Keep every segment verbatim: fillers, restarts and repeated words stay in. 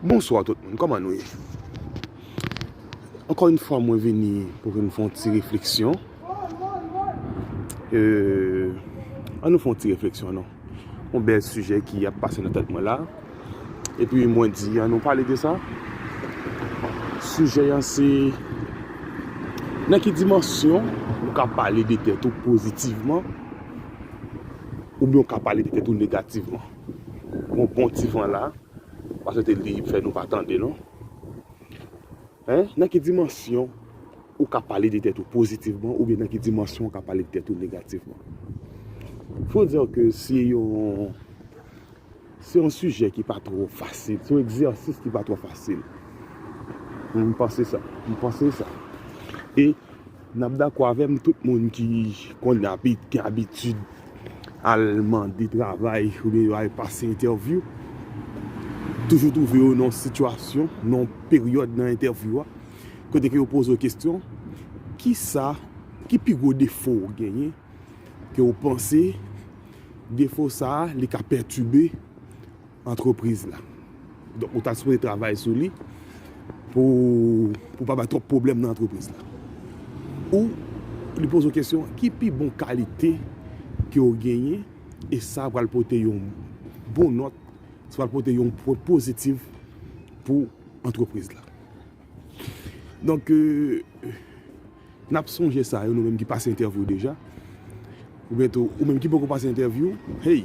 Bonswa tout moun, kòman nou ye? Ankò yon fwa, mwen vini pou ke nou fè yon ti refleksyon. Euh, ann nou fè yon ti refleksyon, non? Yon bèl sijè ki ap pase nan tèt mwen la. Epi mwen di, ann nou pale de sa. Sijè an se, nan ki dimansyon ou ka pale de tèt ou pozitivman, oubyen ou ka pale de tèt ou negativman. Yon bon ti van la, paske te li fè nou pa tande, non? Hein? Nan ki dimansyon ou ka pale de tèt ou pozitivman, oubyen nan ki dimansyon ou ka pale de tèt ou negativman? Fò di ke se yon, se yon sijè ki pa twò fasil, se yon egzèsis ki pa twò fasil. M panse sa, m panse sa. E n ap dakò avè m, tout moun ki konn abit-, gen abitid al mande travay oubyen yo al pase entèvyou, toujou twouve yo nan yon sitiyasyon, nan yon peryòd nan entèvyou a, kote ke yo poze w kesyon, kisa, ki pi gwo defo w genyen, ke w panse defo sa a, li ka pètibe antrepriz la. Donk, ou ta sipoze travay sou li pou, pou pa bay twòp pwoblèm nan antrepriz la. Ou li poze w kesyon, ki pi bon kalite ke w genyen, e sa pral pote yon bon nòt, sa pral pote yon pwen pozitif pou antrepriz la. Donk, euh, n ap sonje sa yo, nou menm ki pase entèvyou deja. Oubyen tou, ou menm ki poko pase entèvyou, hey,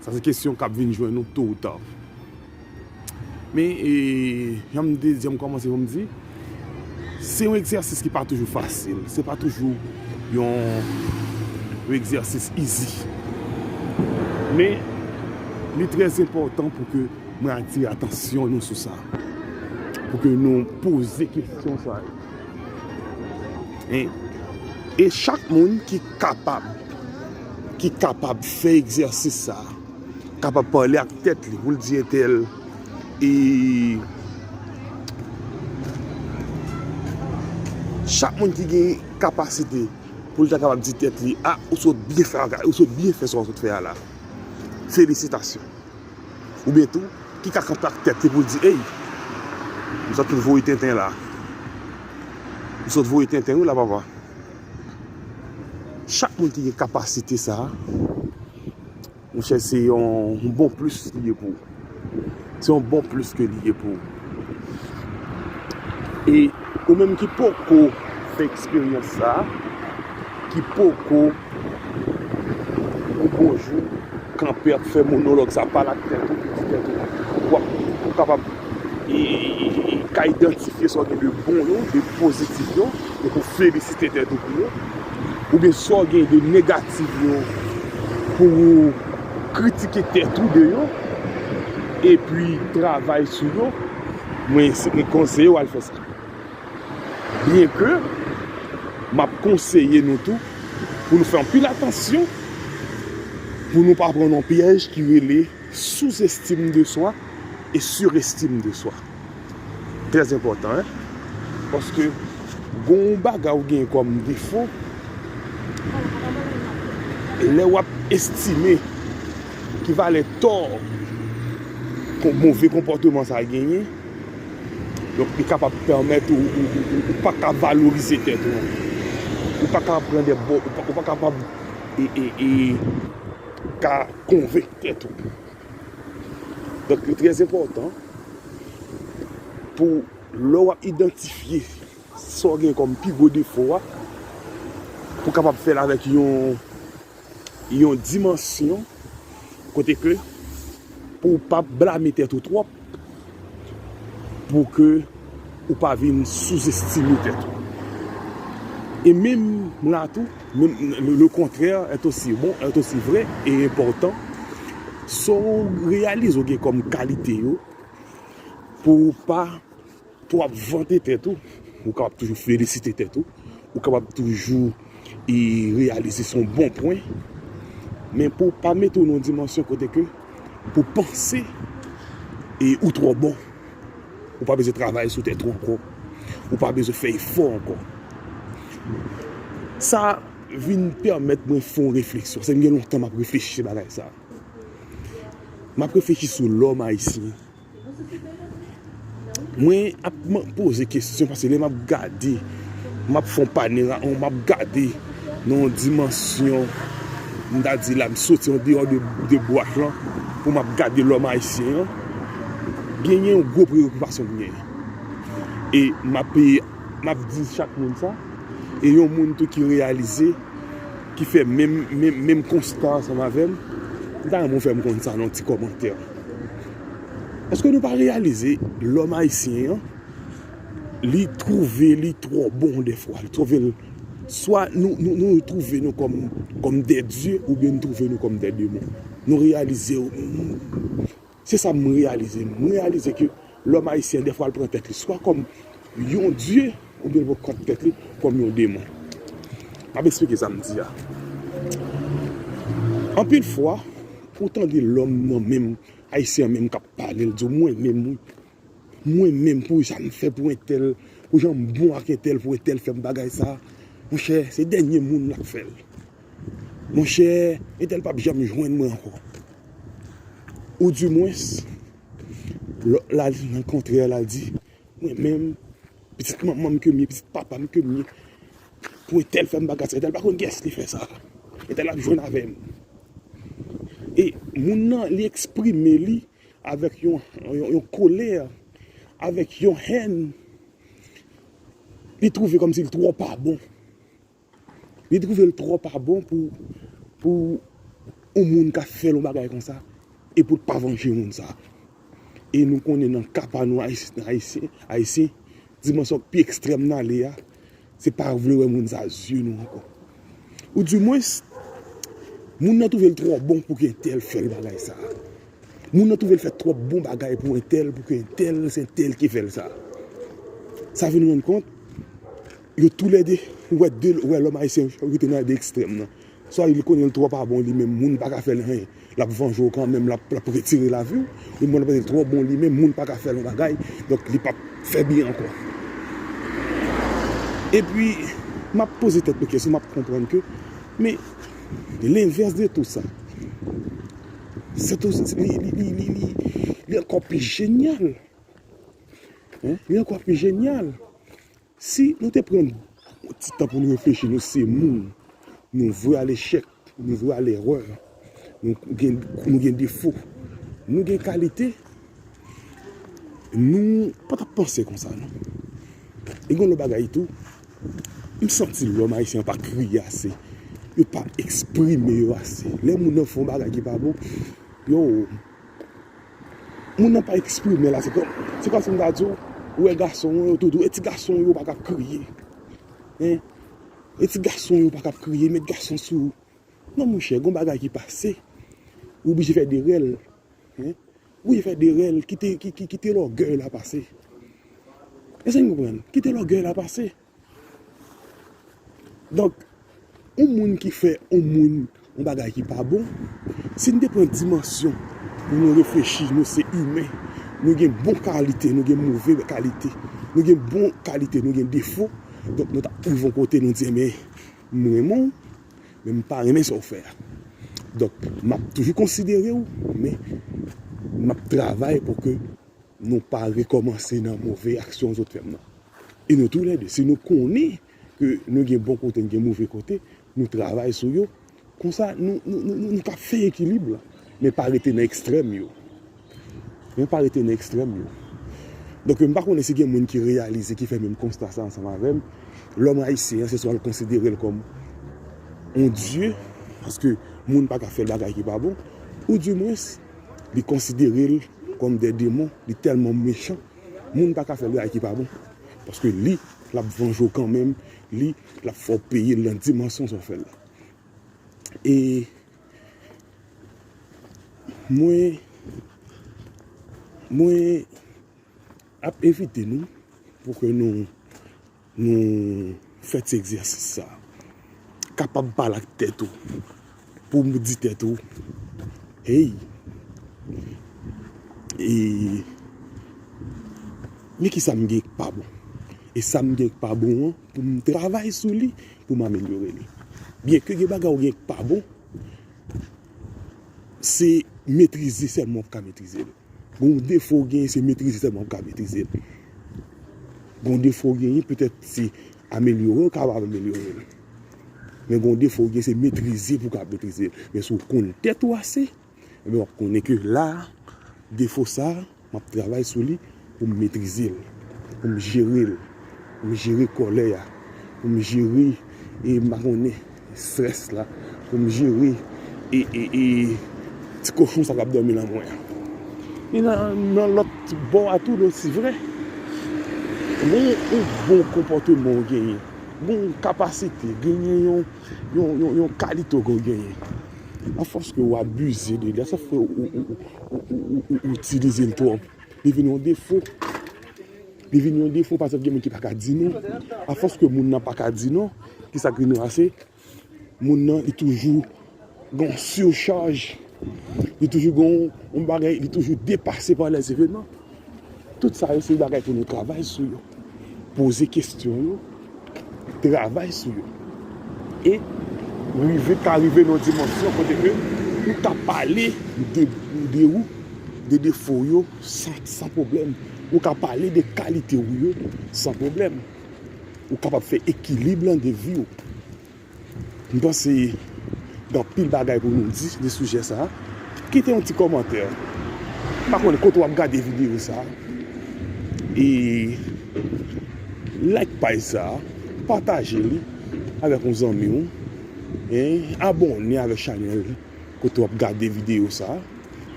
sa se kesyon k ap vin jwenn nou to ou ta. Men, e, jan m te di, jan m kòmanse pou m di, se yon egzèsis ki pa toujou fasil. Se pa toujou yon, yon egzèsis easy. Men, li trè enpòtan pou ke mwen atire atansyon nou sou sa. Pou ke nou poze kesyon sa yo. Hein? E chak moun ki kapab, ki kapab fè egzèsis sa, kapab pale ak tèt li, pou l di entèl, e chak moun ki gen kapasite pou l ta kapab di tèt li, a, ou sot byen fè, ou sot byen fè sa w sot fè a la. Felisitasyon. Oubyen tou, ki ka kanpe ak tèt li pou l di, ey, m sot voye tenten la. M sot voye tenten wi la, papa. Chak moun ki gen kapasite sa a, monchè, se yon, yon bon plis li ye pou ou. Se yon bon plis ke li ye pou ou. E ou menm ki poko fè eksperyans sa a, ki poko yon bon jou kanpe ap fè monològ sa, pale ak tèt ou, pou di tèt ou, w ap, ou kapab, e, e, e, e, ka idantifye sa w gen de bon yo, de pozitif yo, e pou felisite tèt ou pou yo, oubyen sa w gen de negatif yo, pou ou kritike tèt ou de yo, epi travay sou yo, mwen, mwen konseye w al fè sa. Byenke m ap konseye nou tou pou nou fè anpil atansyon, pou nou pa pran nan pyèj ki rele sous-estime de soi e surestime de soi. Trè enpòtan, hein? Paske gon bagay ou gen kòm defo, lè w ap estime ki valè tò kon move konpòteman sa genyen, donk, li kapab pèmèt ou, ou, ou, ou, ou pa ka valorize tèt ou. Ou pa ka pran de bon, ou pa, ou pa kapab e, e, e, ka konvenk tèt ou. Donk, li trè enpòtan pou lè w ap idantifye sa w gen kòm pi gwo defo a, pou kapab fè l avèk yon, yon dimansyon kote ke pou w pa blame tèt ou twòp, pou ke ou pa vin souzestime tèt ou. E menm la tou, menm le, le contraire est aussi bon, est aussi vrai et important. Sa w reyalize w gen kòm kalite yo, pou w pa twòp vante tèt ou, ou kapab toujou felisite tèt ou, ou kapab toujou e reyalize se yon bon pwen, men pou w pa mete w nan yon dimansyon kote ke pou panse e ou twò bon, ou pa bezwen travay sou tèt ou ankò, ou pa bezwen fè efò ankò. Sa vin pèmèt mwen fè yon refleksyon. Se m gen lontan m ap reflechi bagay sa. M ap reflechi sou lòm ayisyen. Mwen ap man- poze kesyon, paske lè m ap gade, m ap fè yon panera, m ap gade nan yon dimansyon, m ta di la, m soti andeyò de, de bwat lan, pou m ap gade lòm ayisyen an, genyen yon gwo preokipasyon m genyen. E m ap, m ap di chak moun sa, e yon moun tou ki reyalize, ki fè menm, menm, menm konsta ansanm avè m, m ta renmen w fè m konn sa nan yon ti kòmantè. Èske nou pa reyalize lòm ayisyen an, li twouve li twò bon dèfwa, li twouve l, swa nou, nou, nou twouve nou kòm, kòm dè dye, oubyen nou twouve nou kòm dè demon. Nou reyalize, se sa m reyalize. M reyalize ke lòm ayisyen dèfwa l pran tèt li swa kòm yon dye, oubyen l pran tèt li kòm yon demon. M ap eksplike sa m di a. Anpil fwa, ou tande lòm nan menm, ayisyen an menm k ap pale, l di w, mwen menm, wi. Mwen menm, pou sa m fè pou entèl, pou jan m bon ak entèl, pou entèl fè m bagay sa. Monchè, se dènye moun l ap fè l. Monchè, entèl p ap janm jwenn mwen ankò. Oudimwens, l- la, nan kontrè, l al di, mwen menm, pitit manman m ke m ye, pitit papa m ke m ye, pou entèl fè m bagay sa, entèl pa konn kiyès li fè sa. Entèl ap jwenn avè m. E moun nan, li eksprime li avèk yon, yon, yon kolè, avèk yon hèn. Li twouve kòmsi l twò pa bon. Li twouve l twò pa bon pou, pou yon moun ka fè l yon bagay konsa, e pou l pa vanje moun sa. E nou konnen nan ka pa nou, Ayis- Ayisyen, Ayisyen, dimansyon pi ekstrèm n ale a, se pa vle wè moun sa zye nou ankò. Oudimwens, moun nan twouve l twò bon pou ke entèl fè l bagay sa. Moun nan twouve l fè twòp bon bagay pou entèl, pou ke entèl, se entèl ki fè l sa. Sa vin rann kont, yo toulède, ou wè de, ou wè lòm ayisyen rete nan de ekstrèm nan. Swa li konnen l twò pa bon li menm, moun pa ka fè l anyen, l ap vanje w kanmenm, l ap, l ap retire lavi w. Oubyen l panse l twò bon li menm, moun pa ka fè l yon bagay, donk li p ap fè byen ankò. Epi, m ap poze tèt mwen kesyon, m ap konprann ke, men, lenvès de tou sa, se tou, li, li, li, li, li, li ankò pi jenyal. Hein? Li ankò pi jenyal. Si nou te pran yon ti tan pou nou reflechi, nou se moun, nou vwe a lechèk, nou vwe a lerè, nou gen, nou gen defo, nou gen kalite, nou pa t ap panse konsa, non. E gen yon lòt bagay tou, m santi lòm ayisyen an pa kriye ase, yo pa eksprime yo ase. Lè moun nan fè yon bagay ki pa bon, yo, moun nan pa eksprime la, se kòm, se kòmsi m ta di w, ou wè gason yo, tout, e ti gason yo pa ka kriye. Hein? E ti gason yo pa ka kriye, met gason sou. Non, monchè, gon bagay ki pase, ou oblije fè de rèl. Hein? Ou oblije fè de rèl, kite, ki, ki, kite lògèy la pase. Èske n konprann? Kite lògèy la pase. Donk, yon moun ki fè yon moun yon bagay ki pa bon, si n te pran dimansyon pou nou reflechi, nou se imen, nou gen bon kalite, nou gen move kalite, nou gen bon kalite, nou gen defo, donk nou t ap rive yon kote nou di, men, m renmen w, men m pa renmen sa w fè a. Donk, m ap toujou konsidere w, men m ap travay pou ke nou pa rekòmanse nan move aksyon zòt fè m nan. E nou toulède, si nou konnen ke nou gen bon kote, nou gen move kote, nou travay sou yo, konsa nou, nou, nou, nou, nou ka fè ekilib la, men pa rete nan ekstrèm yo. Men pa rete nan ekstrèm yo. Donk, m pa konnen si gen moun ki reyalize, ki fè menm konsta sa ansanm avè m. Lòm ayisyen an, se swa l konsidere l kòm yon dye, paske moun pa ka fè l bagay ki pa bon, oudimwens, li konsidere l kòm de demon, li tèlman mechan, moun pa ka fè l bagay ki pa bon. Paske li, l ap vanje w kanmenm, li, l ap fè w peye l nan dimansyon sa w fè l la. E mwen, mwen ap envite nou pou ke nou, nou fè ti egzèsis sa. Kapab pale ak tèt ou, pou w di tèt ou, hey, e, men ki sa m gen k pa bon. E sa m gen k pa bon an, pou m travay sou li, pou m amelyore li. Byenke gen bagay ou gen k pa bon, se metrize sèlman w ka metrize l. Gon defo w genyen, se metrize sèlman w ka metrize l. Gon defo w genyen, petèt se amelyore, w kapab amelyore l. Men gon defo w genyen, se metrize pou w kapab metrize l. Men si w konn tèt ou ase, ebyen w ap konnen ke la, defo sa, m ap travay sou li pou m metrize l, pou m jere l, pou m jere kòlè a, pou m jere, e, m pa konnen, estrès la, pou m jere, e, e, e, ti kochon sa k ap dòmi nan mwen an. E nan, nan lòt bò a tou, osi vre, gon yon bon konpòteman w genyen, gon yon kapasite, genyen yon, yon, yon, yon kalite w genyen. Afòs ke w abize de li, sa fè w, w, w itilize l twòp. Li vin yon defo. Li vin yon defo, pa egzanp, gen moun ki pa ka di non. Afòs ke moun nan pa ka di non, ki sa k vin ranse? Moun nan, li toujou gon sichaj. Li toujou gon yon bagay, li toujou depase pa lèzevenman. Tout sa yo, se bagay pou nou travay sou yo. Poze kesyon yo, travay sou yo. E rive, ka rive nan yon dimansyon kote ke ou ka pale de, de ou, de defo w yo, san, san pwoblèm. Ou ka pale de kalite w yo, san pwoblèm. Ou kapab fè ekilib lan de vi w. M panse gen anpil bagay pou nou di de sijè sa a. Kite yon ti kòmantè. M pa konnen kote w ap gade videyo sa a. E like paj sa a, pataje li avèk yon zanmi w, en, abòne avèk chanèl kote w ap gade videyo sa a.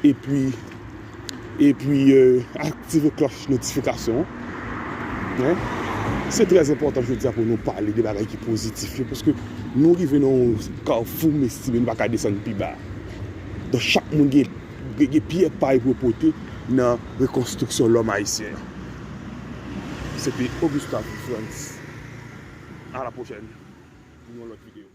Epi, epi, e, aktive klòch notifikasyon an. En? Se trè enpòtan jodi a pou nou pale de bagay ki pozitif yo, paske nou rive nan yon kafou, m estime nou pa ka desann pi ba. Donk, chak moun gen, gen, gen pyè pa yo pou yo pote nan rekonstriksyon lòm ayisyen an. Se te Augustin Frantz. A la pwochèn, pou yon lòt videyo.